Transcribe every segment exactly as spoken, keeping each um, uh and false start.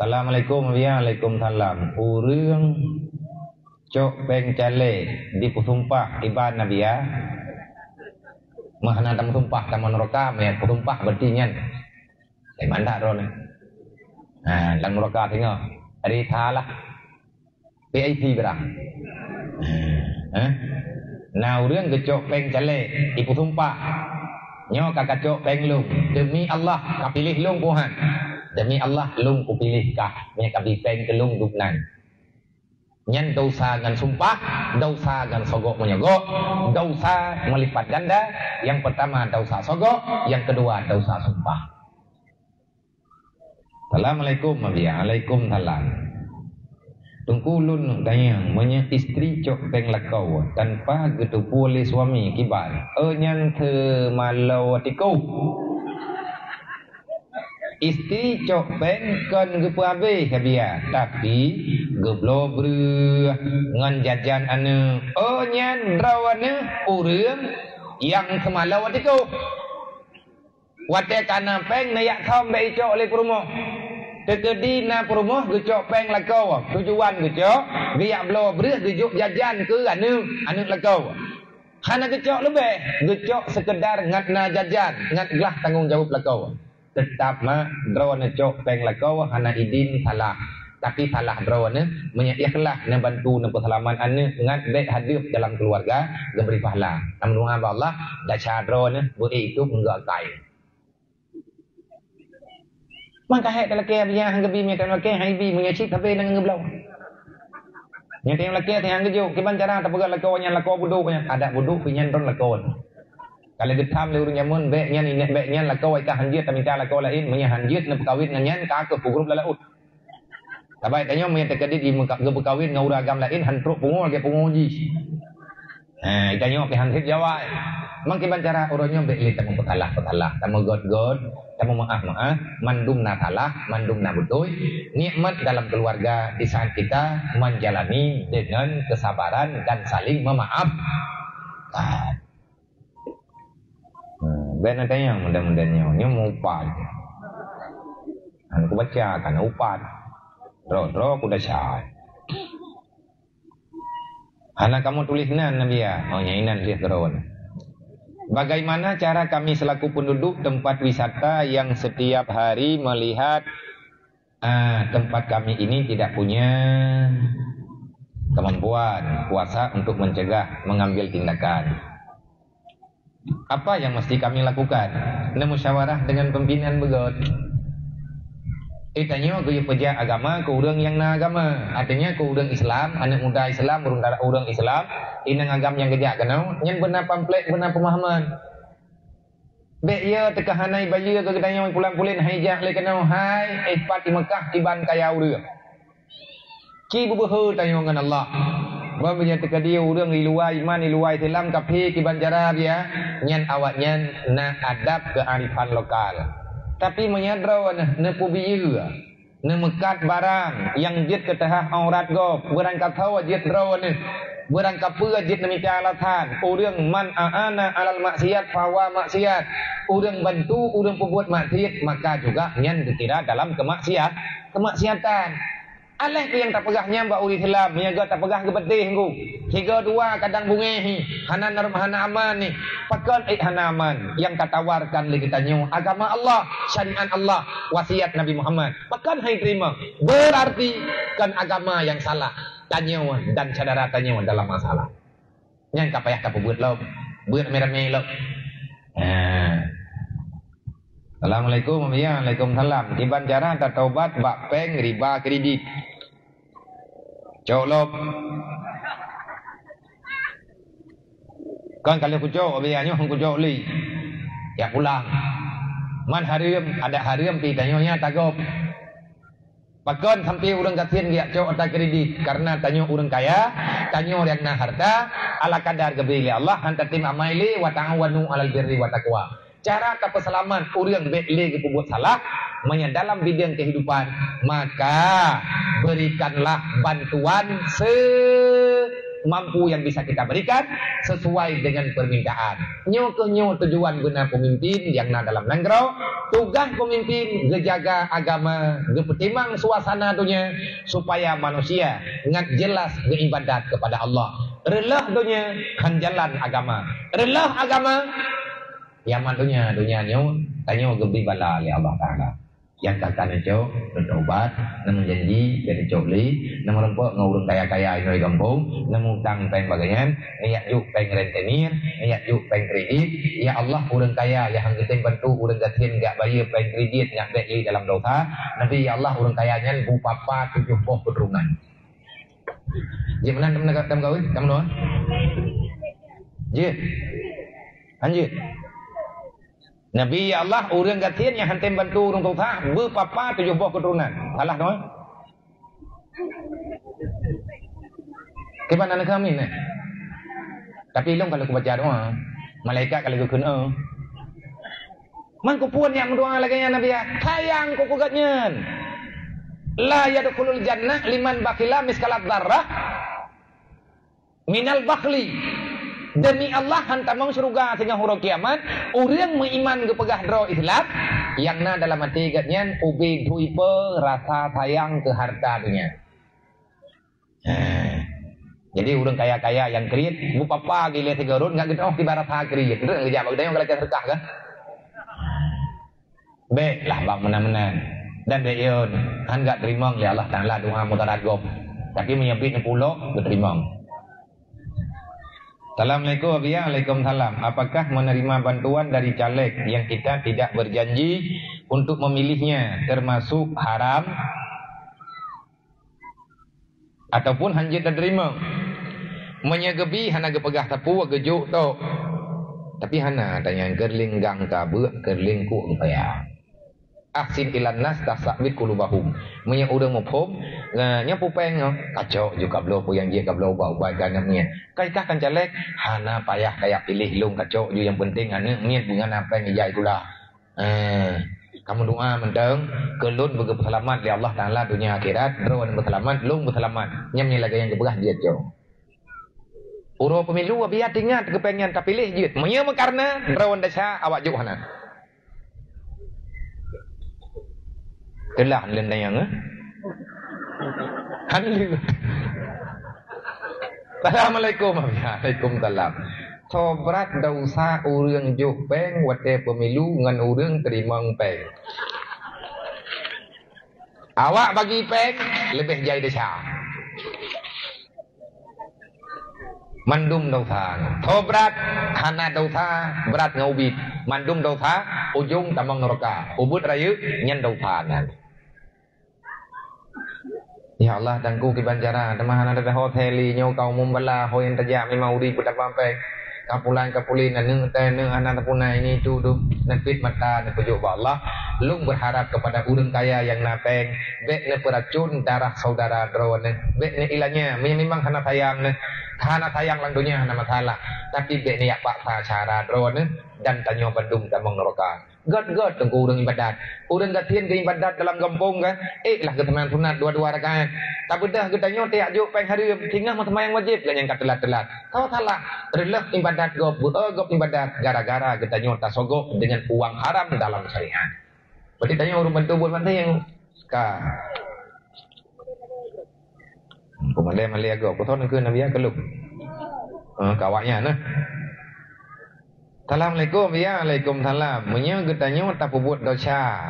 Assalamualaikum, Abiya. Waalaikumsalam. Ureuëng cok péng calék dipeusumpah iban, Abiya? Meuhana tameusumpah, tameuneuraka, meuhana peusumpah berarti nyan. Eh, mandat droe nyan. Ha, lam neuraka singoh. Risalah. P I C barang. Eh? Na ureuëng geucok péng calék, ipeusumpah, "Nyoe ka kacok péng lôn, demi Allah, kapiléh lôn, Tuhan. Demi Allah, lôn kupiléh kah, meunyoe kabi péng keu lôn dum nan." Nyan dosa ngon sumpah, dosa ngon sogok meunyoe gok, dosa meulipat ganda. Nyang peurtama dosa sogok, nyang keudua dosa sumpah. Assalamualaikum, Abiya. Waalaikumsalam. Teungku, lôn tanyong, meunyoe istri cok péng lakoe tanpa geuteupeue lé suami, kiban? Oh, nyan teumalo tikoh. Istri cok péng kon geupeuhabéh, Abiya, tapi geubloe breueh ngon jajan aneuëk. Oh, nyan droeneueh ureuëng nyang teumalo tikoh. Watée ka na péng, neujak thom bék icok lé peurumoh. Teukeudi na peurumoh geucok péng lakoe, tujuan geucok, geujak bloe breueh geujok jajan keu aneuëk, aneuëk lakoe. Hana geucok leubeh, geucok seukeudar ngat na jajan, ngat glah tanggong jaweueb lakoe. Teutab mak, droeneueh cok péng lakoe hana idin, salah. Tapi salah droeneueh, meunyoe ikhlas neubantu neupeuseulamat aneuëk ngat bék hadeueb dalam keuluwarga, geubri pahala. Namun doa bak Allah, desya droeneueh beu ék tôb ngon geuakai. Man ka hék talakée, Abiya, han geubi, meunyoe talakée han ibi, meunyoe cit sabe nang geubloe. Nyoe talakée teuh han geujok, kiban cara tapeugah lakoe nyan lakoe budok nyan, adak budok pih nyan droeneueh lakoe. Ka lheueh geutham lé ureuëng jameun, bék nyan, inéh bék nyan, lakoe ka han jeuet, tamita lakoe laén, meunyoe han jeuet neupeukawen ngon nyan, ka keuh peugrub lam laôt. Sabai tanyoe meunyoe teukeudi di meuka-, geupeukawen ngon ureuëng agam laén, han trok pungo lagée pungo jih. Ha, tanyoe pih han sép jawai. Mangkiban cara uroe nyoe bék lé tameupeutalah-peutalah, tameugöt-göt, tameumaáh-maáh, mandum na salah, mandum na beutôi. Nikmat dalam keluarga di saat kita menjalani dengan kesabaran dan saling memaafkan. Hmm, bék na tanyong muda-muda nyoe, nyoe meuupat. Hana kubaca, ka na upat. Droe-droe kuda syai. Hana kamoe tuléh nan, Nabiya. Oh, nyang inan lheueh keudroe. Bagaimana cara kami selaku penduduk tempat wisata yang setiap hari melihat Ah, tempat kami ini tidak punya kemampuan, kuasa untuk mencegah, mengambil tindakan. Apa yang mesti kami lakukan? Neumusyawarah dengan pimpinan beugöt. Eh, tanyoe geuyue peujak agama keu ureuëng nyang na agama. Artinya keu ureuëng Islam, aneuëk muda Islam, ureuëng dara-, ureuëng Islam, inong agam nyang geujak keunoe, nyan beuna pamflet, beuna peumahaman. Bék yo teuka hana ibayeue keu geutanyoe pulan-pulan hai jak lé keunoe, hai, eh, pat i Meukah iban kaya ureuëng. Ci beubeuhe tanyoe ngon Allah. Ban meunyoe teuka di ureuëng i luwa iman, i luwa Islam, kafé kiban cara biya, nyan awaknyan na adab kearifan lokal. Tapi meunyoe droeneueh neupeubiyeu, neumeukat barang nyang jeuet keu teuhah aurat gob, beurangkasoe jeuet droeneueh, beurangkapeue jeuet neumita alasan, ureuëng man a'ana alal maksiat fahuwa maksiat, ureuëng bantu ureuëng peubuet maksiat, maka juga nyan geukira dalam keumaksiat, keumaksiatan. Aléh nyang tapeugah nyan bak ureuëng Islam, meunyoe göt tapeugah geupeudeh ngku. Sigoe dua kadang bungéh hi, hana norm-, hana aman ni. Pakon ék hana aman? Nyang tatawarkan lé geutanyoe agama Allah, syariat Allah, wasiat Nabi Muhammad. Pakon hai teurimong? Beurarti kon agama nyang salah, tanyoe dan syedara tanyoe dalam masalah. Nyan ka payah tapeubuet lom. Buet ramé-ramé lom. Nah. Assalamualaikum, ya, waalaikumsalam. Kiban cara tatobat bak péng riba kredit? Cok lom. Kan kalau kucok, biar nyoh kucok li. Ya pulang. Man hareuem, ada hareuem pi tanyoe nya tagop. Pakon sampai ureuëng gasien geujak cok ata kredit? Karena tanyoe ureuëng kaya, tanyoe nyang na harta, ala kadar geubri lé Allah, han tatem amai lé, wa ta'awanu 'alal birri wa taqwa. Cara tapeuseulamat ureuëng bék lé geupeubuet salah, meunyoe dalam bidang kehidupan, maka berikanlah bantuan se-, mampu yang bisa kita berikan sesuai dengan permintaan. Nyoe keuh nyoe tujuan beuna pemimpin nyang na dalam nanggroe. Tugaih pemimpin geujaga agama, geupeutimang suasana donya supaya manusia ngat jelas geuibadat kepada Allah. Reuloh donya han jalan agama. Reuloh agama, kiamat donya, donya nyoe, tanyoe geubri bala lé Allah Taala. Nyang ka-ka neucok, neutaubat, neumeujanji, bèk neucok lé, neumeurumpok ngon ureueng kaya-kaya inoe gampông, neumutang péng bak gobnyan, neujak jok péng rentenir, neujak jok péng kredit. Ya Allah, ureueng kaya nyang han geutem bantu ureueng gasien jak bayeue péng kredit nyan bèk lé dalam dosa. Nabi, ya Allah, ureueng kaya nyan beupapa tujoh boh keuturonan. Jeuet meunan teumeugawi, teumeugawi? Jeuet. Lanjut. Nabi, ya Allah, ureueng gasien nyang han tem bantu ureueng susah, beupapa tujoh boh keuturonan. Salah tu, eh? Kiban aneuk kami neh. Tapi ilong kalau kubaca doa, malaikat kalau geukheun, eh. Man kupuan nyang meudoa lagèe nyan Nabi, sayang ku keu gobnyan. La yadkhulul jannah liman bakhila miskalat dzarrah minal bakhli. Demi Allah, han tamong syeuruga singoh uroe kiamat ureueng meuiman geupeugah droe Islam nyang na dalam até gobnyan ubé dhui peue rasa sayang keu harta donya. Eh. Jadi ureueng kaya-kaya nyang kriet, beupapa gilée sigoe rot ngat geudoh kiban rasa kriet. Nteuk geujak bak geutanyoe galakée seudeukah kan? Bèk lah bak meunan-meunan. Dan bèk yon, han geuteurimong lé Allah Taala doa meukarat gob. Tapi meunyoe bit neupulok, geuteurimong. Assalamualaikum, Abiya. Waalaikumsalam. Apakah menerima bantuan dari caleg yang kita tidak berjanji untuk memilihnya termasuk haram? Ataupun han jeuet tateurimong. Meunyoe geubi hana geupeugah sapeue, geujok tok. Tapi hana tanyang keureuleng gang ka beuk, keureuleng kuk geupaya. Ahsin ilan nas tastabit qulubahum. Meunyoe ureueng muphom, eh, nyoe pupeng nyoe, kacok ju kabloe peue nyang jeuet kabloe ubat-ubat keu aneuk miet. Ka ikah kan caleg, hana payah kajak piléh lôn kacok ju, nyang penting aneuk miet beungana péng ijak sikula. Eh, kamoe doa mantong, keu lôn beugeupeuseulamat lé Allah Taala donya akhirat, droe nyang beuseulamat, lôn beuseulamat. Nyan meunyoe lagèe nyang geupeugah jeuet nyoe. Uroe pemilu, Abiya, ingat keu péng nyan tapiléh jeuet. Meunyoe meukareuna droe desya awak jok hana. Teulah lôn tanyong, eh? Hana lé. Assalamualaikum, Abiya. Waalaikumsalam. Soe brat desya ureueng jok péng watèe pemilu ngon ureueng teurimong péng. Awak bagi péng leubeh jai desya. Mandum desya. Soe brat hana desya, brat ngon ubit. Mandum desya, ujong tamong nuraka. Ubit rayeuk nyan desya nyan. Ya Allah, Teungku, kiban cara, teuma hana teudaho theli nyoe ka umum bala, ho nyang tajak memang uri peutabang péng. Kapulan kapulen, aneuk teuh aneuk hana tapuna ini itu tu. Neupit mata, neupeujok bak Allah. Lôn berharap kepada ureueng kaya nyang na péng, bèk neupeuracon darah saudara droeneuh. Bèk neuilanya, meunyoe memang hana sayang neuh, hana sayang lam donya hana masalah. Tapi bèk neujak paksa cara droeneuh dan tanyoe bandum tamong nuraka. Göt-göt Teungku ureueng ibadat. Ureueng gasien geuibadat dalam gampông kan, ék lah geuseumayang sunat dua-dua rakaat. Tabeudôh geutanyoe tajak jok péng hareuem, singoh meuseumayang wajéb gobnyan ka teulat-teulat. Soe salah, reuloh ibadat gob, beu-o gob ibadat, gara-gara geutanyoe tasogok deungon uang haram dalam syariat. Berarti tanyoe ureueng bantu buet banting. Ka. Peumalée-malée agoe, peue thôn keu Nabi Yakub. Eh, ka awaknyan, nah. Assalamualaikum. Ya, waalaikumsalam. Meunyoe geutanyoe tapeubuet desya,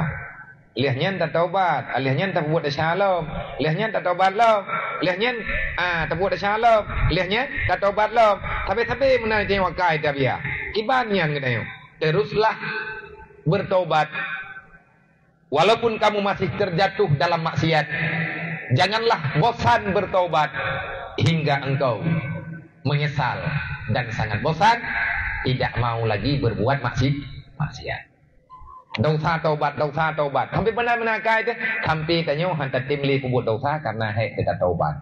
lheueh nyan tataubat, lheueh nyan tapeubuet desya lom, lheueh nyan tataubat lom, lheueh nyan, ah, tapeubuet desya lom, lheueh nyan tataubat lom. Sabe-sabe meunan tanyoe akai tabiah. Kiban nyan geutanyoe. Teruslah bertaubat. Walaupun kamu masih terjatuh dalam maksiat, janganlah bosan bertaubat hingga engkau menyesal dan sangat bosan, tidak mau lagi berbuat maksi-, maksiat. Desya taubat, desya taubat. Sampai beuna-beuna akai teuh, sampai tanyoe han tatem lé peubuet desya karena hék teutataubat.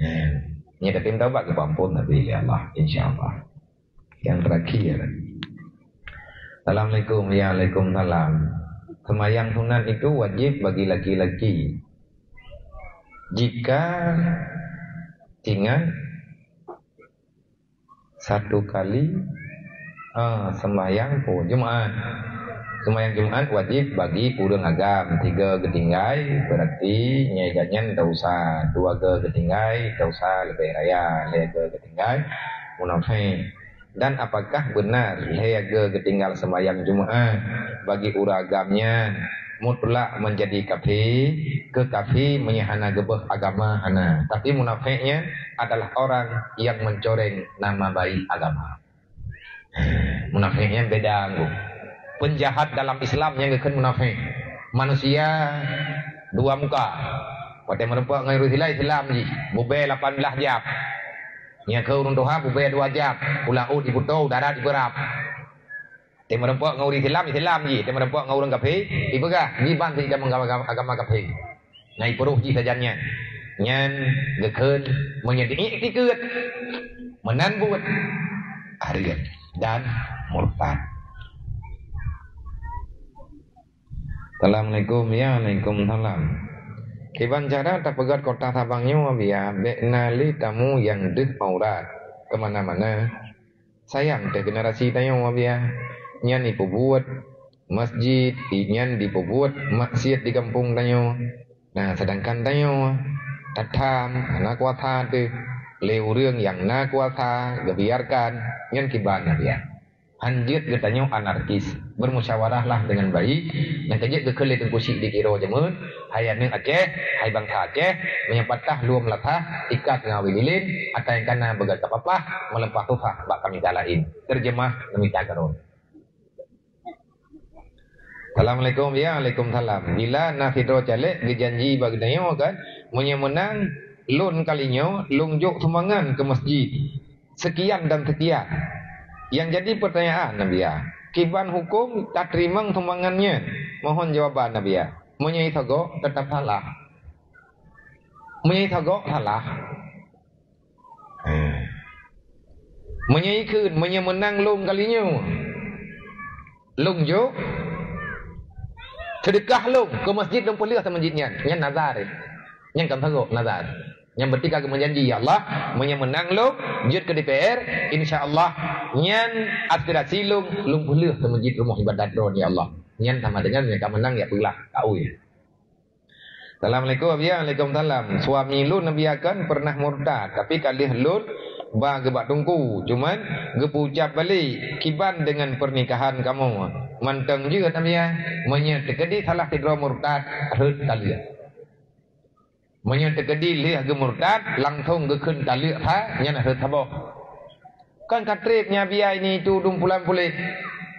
Nyan, nyan tatem taubat geupeuampôn Nabi lé Allah, insya Allah. Yang terakhir. Assalamualaikum. Ya, waalaikumsalam. Sembahyang sunat itu wajib bagi laki-laki. Jika ingat Satu kali, ah, sembahyang po Jumat. Sembahyang Jumat wajib bagi ureuëng agam. Tiga geutinggai, berarti nyai ganyan dosa. Dua ga geutinggai, dosa lebih raya. Lhée ga geutinggai, munafik. Dan apakah benar lhée ga geutinggal sembahyang Jumat bagi ureuëng agam nyan mutlak menjadi kafé? Keu kafé meunyoe hana geubeuh agama, hana. Tapi munafik nyan adalah orang yang mencoreng nama baik agama. Munafik nyan beda anggô. Penjahat dalam Islam nyang geukheun munafik. Manusia dua muka. Watée meureumpok ngon ureuëng Islam, Islam jih. Bubé lapan belas jam. Nyang keu ureuëng tuha bubé dua jam. Ulaôt iputo, udara ibeurab. Teumeureumpok ngon ureuëng Islam, Islam jih. Teumeureumpok ngon ureuëng kafé, ipeugah jiban sih agama, agama kafé. Na ipuruh jih sajan nyan. Nyan geukheun meunyoe iktikeuet meunan buet, hareuet dan murtad. Assalamualaikum. Ya, alaikum salam. Kiban cara tapeugét kota Sabang nyoe, Abiya, bék na lé tamu nyang deuh aurat keu mana-mana. Sayang teuh generasi tanyoe, Abiya, nyan ipeubuet masjid, nyan dipeubuet maksiat di gampông tanyoe. Nah, sedangkan tanyoe tatham hana kuasa teuh lé ureuëng nyang na kuasa geubiarkan, nyan kiban, Abiya. Hanjeuet geutanyoe anarkis, bermusyawarahlah dengan baik. Nyang keujeuet geukheun lé Teungku Siddiq Iro jameun, hai aneuëk Aceh, hai bansa Aceh, meunyoe patah lom lasah, ikat ngon awe lilin, ata nyang kana beugata papah, meuleupah susah bak kamita laén. Terjemah, neumita keurôn. Assalamualaikum. Ya, alaikum salam. Bila na sidroe caleg geujanji bak geutanyoe kan, meunyoe meunang lôn kali nyoe, lôn jok sumbangan keu masjid. Sekian dan sekian. Yang jadi pertanyaan, Abiya, kiban hukum tateurimong sumbangan nyan? Mohon jawaban, Abiya. Meunyoe isogok, tetap salah. Meunyoe isogok, salah. Eh. Meunyoe ikheun, meunyoe meunang lôn kali nyoe, lôn jok seudeukah lôn keu masjid, lôn peuleueh masjid nyan. Nyan nazar. Nyan kan sogok nazar. Nyang berarti ka geumeujanji, "Ya Allah, meunyoe meunang lôn jeuet keu D P R, insya Allah nyan aspirasi lôn, lôn peuleueh keu masjid rumoh ibadat droe, ya Allah." Nyan sama dengan nyang ka meunang ya peugah, ka ui. Assalamualaikum, Abiya. Waalaikumsalam. Suami lôn, Abiya, kan pernah murtad, tapi ka lheueh lôn ba geubak teungku, cuman geupeuucap balek, kiban dengan pernikahan kamoe. Mantong jeuet, Abiya, meunyoe teukeudi salah sidroe murtad, rhot taleuek. Meunyoe teukeudi lheueh geumurtad, langsong geukheun taleuek sa, nyan rhot saboh. Kan ka treb nyan, Abiya, ini itu dum pulan puléh.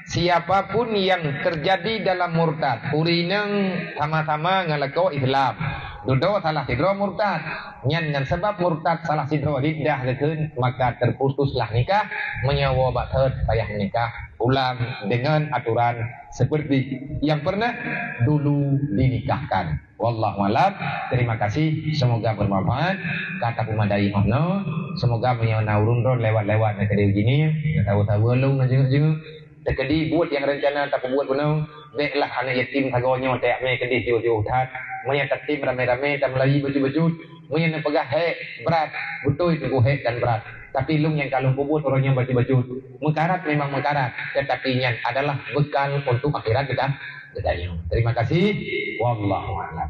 Siapa pun yang terjadi dalam murtad, ureuëng inong sama-sama ngon lakoe Islam, dudoe salah sidroe murtad, nyan ngon sabab murtad salah sidroe riddah geukheun, maka terputuslah nikah, meunyoe woe bak thot payah nikah ulang dengan aturan seperti yang pernah dulu dinikahkan. Wallahu alam. Terima kasih. Semoga bermanfaat. Ka tapeumadai 'oh noe. Semoga meunyoe na ureuëng droe lewat-lewat na keudeh gini, nyang tahu-tahu lôn na jeuet-jeuet. Teukeudi buet nyang rencana tapeubuet bunoe, béklah aneuk yatim sagoe nyoe teuyak mé keudeh jiôh-jiôh that. Meunyoe tatem ramé-ramé tameulayi bacut-bacut, meunyoe neupeugah hék brat, beutôi teungku hék dan brat. Tapi lôn nyang ka lôn peubuet uroe nyoe bacut-bacut. Meukarat memang meukarat, tetapi nyan adalah bekal untuk akhirat geutanyoe. Terima kasih. Wallahu a'lam.